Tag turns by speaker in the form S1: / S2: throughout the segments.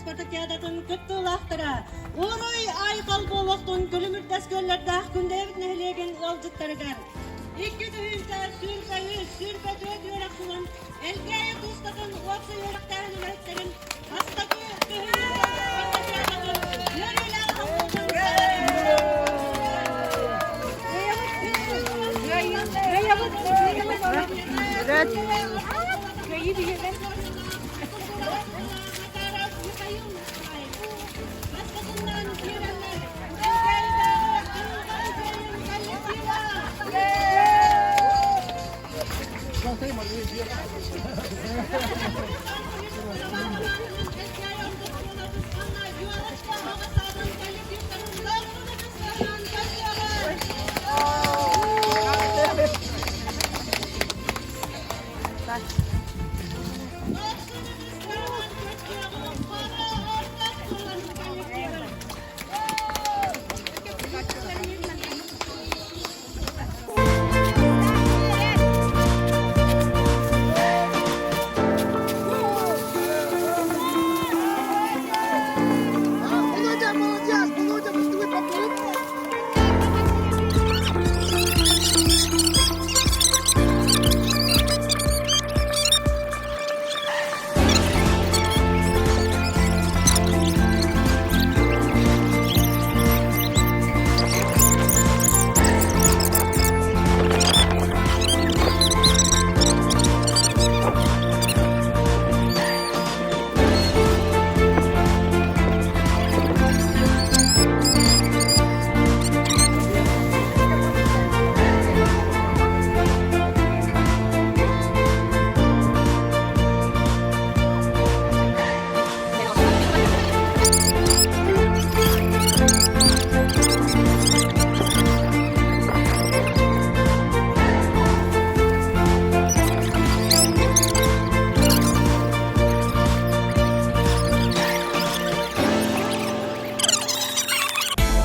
S1: спартакиадатын кыттыылаахтара, Уруй айхал буолуохтун күлүмүрдэс күөллэрдээх Күндэйэбит нэһилиэгин ыалдьыттарыгар 2 тыһыынча 23, 24 үөрэх сылын Элгээйи куустатын уопсай үөрэхтээһин үлэһиттэрин бастакы күһүҥҥү спартакиадатын үөрүүлээх аһыллыытын Бастакыннан киирэннэр Элгээйитээҕи айылҕа музейын коллектива!
S2: Володя, молодец! Володя, вы попали!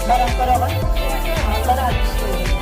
S1: Баран көрөҕүн, аллара түстүҥ.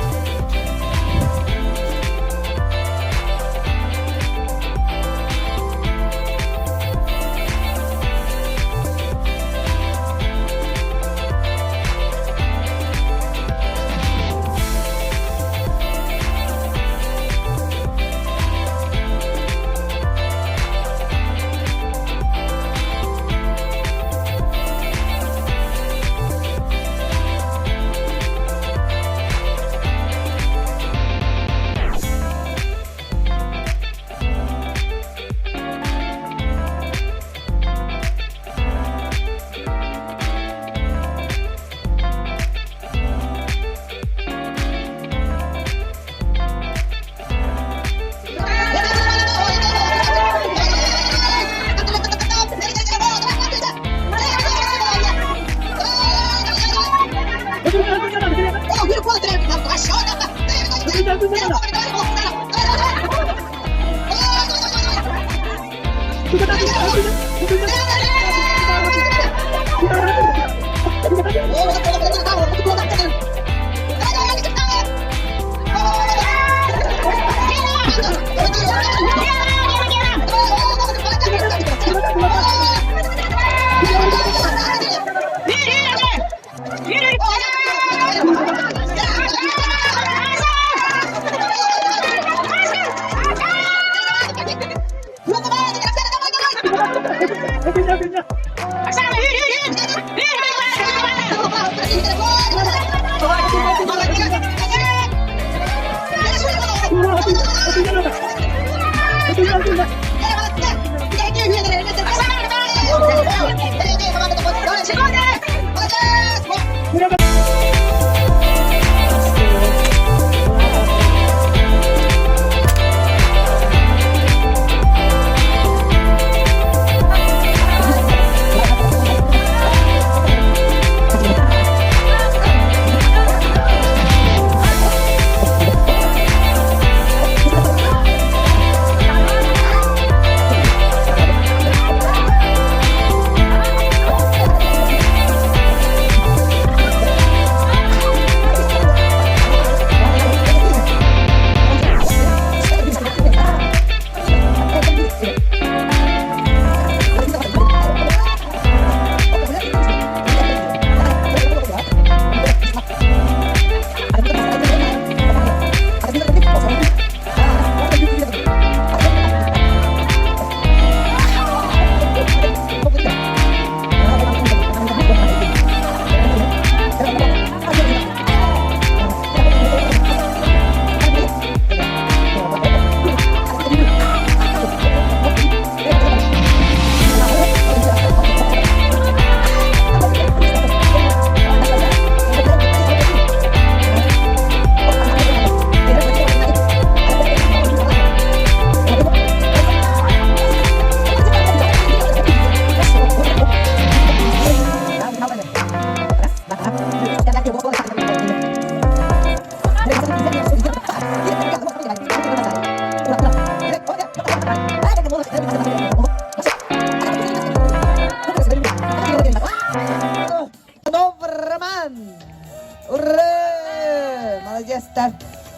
S2: Уолаттар.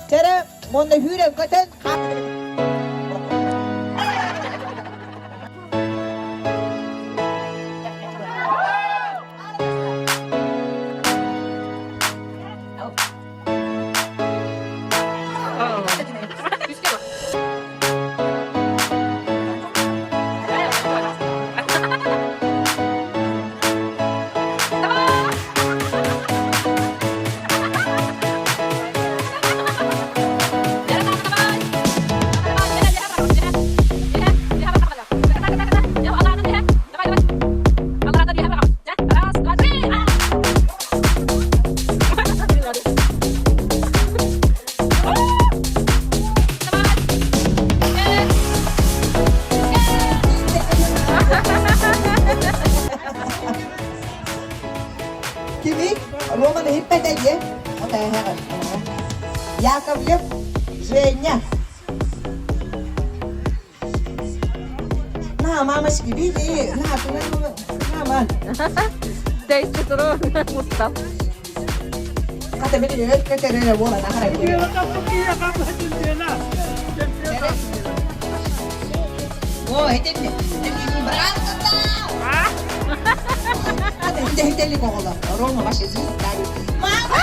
S2: Чэрэ, уонна сүүрэн көтөн Кими? Рома иһиппэтэ дии. Яковлев Женя. На, мамочки, бери. На, на, на,
S3: Дайте туру мустал.
S2: Хата били көтөрөр буолан ахара. О, этинни. Хата хителли когола. Рома баш Мама!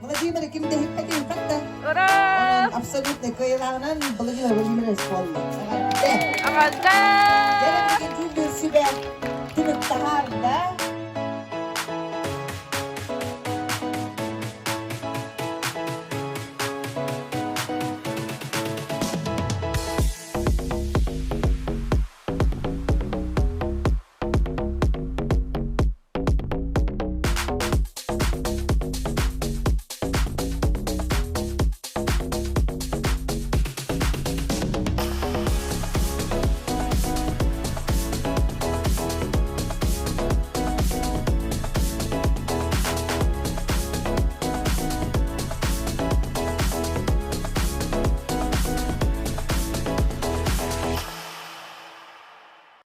S2: Владимир ким дэһиппэтин хатта.
S3: Ура!
S2: Абсолютно кыайылааҕынан Владимир Владимирович буолла.
S3: Эҕэрдэ!
S2: Дьэ, сүбэ түмүк таһаарда.